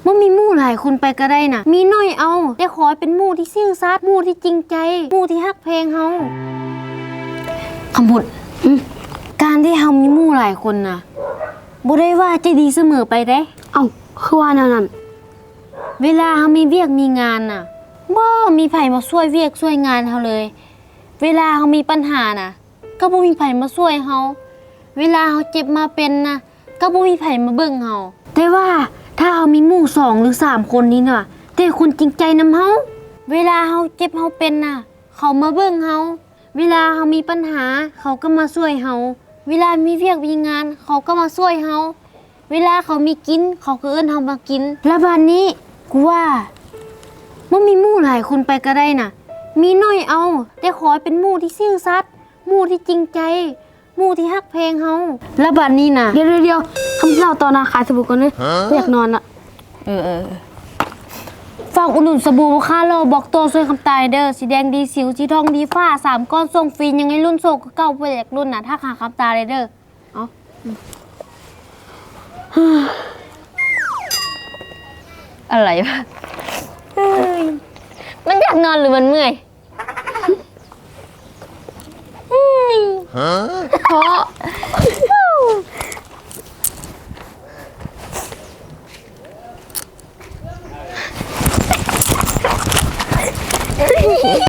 ບໍ່ມີໝູ່ຫຼາຍຄົນໄປກໍໄດ້ນະ ມີໜ້ອຍເອົາ ແຕ່ຂໍໃຫ້ເປັນໝູ່ທີ່ຊື່ສັດ ໝູ່ທີ່ຈິງໃຈ ໝູ່ທີ່ຮັກແພງເຮົາ. ຄຳພຸດ ອືມ ການທີ່ເຮົາມີໝູ່ຫຼາຍຄົນນະ ບໍ່ໄດ້ວ່າຈະດີສະເໝີໄປເດ້. ເອົ້າ ຄືວ່າແນວນັ້ນ? ເວລາເຮົາມີວຽກມີງານນະ ບໍ່ມີໃຜມາຊ່ວຍວຽກຊ່ວຍງານເຮົາເລີຍ. ເວລາເຮົາມີບັນຫານະ ກໍບໍ່ມີໃຜມາຊ່ວຍເຮົາ. ເວລາເຮົາເຈັບມາເປັນນະ ກໍບໍ່ມີໃຜມາເບິ່ງເຮົາ. ແຕ່ວ່າຖ້າເຮົາມີໝູ່ສອງຫຼືສາມຄົນນີ້ນະ ແຕ່ຄົນຈິງໃຈນຳເຮົາ. ເວລາເຮົາເຈັບເຮົາເປັນນະ ເຂົາມາເບິ່ງເຮົາ. ເວລາເຮົາມີບັນຫາ ເຂົາກໍມາຊ່ວຍເຮົາ. ເວລາມີວຽກມີງານ ເຂົາກໍມາຊ່ວຍເຮົາ. ເວລາເຂົາມີກິນ ເຂົາກໍເອີ້ນເຮົາມາກິນ. ແລ້ວບາດນີ້ ກູວ່າ ບໍ່ມີໝູ່ຫຼາຍຄົນໄປກໍໄດ້ນະ ມີໜ້ອຍເອົາ ແຕ່ຂໍໃຫ້ເປັນໝູ່ທີ່ຊື່ສັດ ໝູ່ທີ່ຈິງໃຈ ໝູ່ທີ່ຮັກແພງເຮົາ. ແລ້ວບາດນີ້ນະ ດຽວໆໆ ຄຳເລົ່າຕໍ່ນະ ຂາຍສະບູກ່ອນເດີ ຮະ? ຢາກນອນລະ. ເອີໆ ຝາກອຸດໜູນສະບູພໍ່ຄ້າຫຼໍ່ບອກໂຕ ຊ່ວຍຄຳຕາແດ່ເດີ ສີແດງດີສິວ ສີທອງດີຟ້າ ສາມກ້ອນສົ່ງຟຣີ ຍັງໃຫ້ລຸ້ນໂຊກວ່າເກົ່າ ຜູ້ໃດຢາກລຸ້ນນະ ທັກຫາຄຳຕາແດ່ເດີ. ເອົ້າ ອາໄລວະ ເອີຍ ມັນຢາກນອນຫຼືມັນເມື່ອຍ? ຮະ? ເພາະ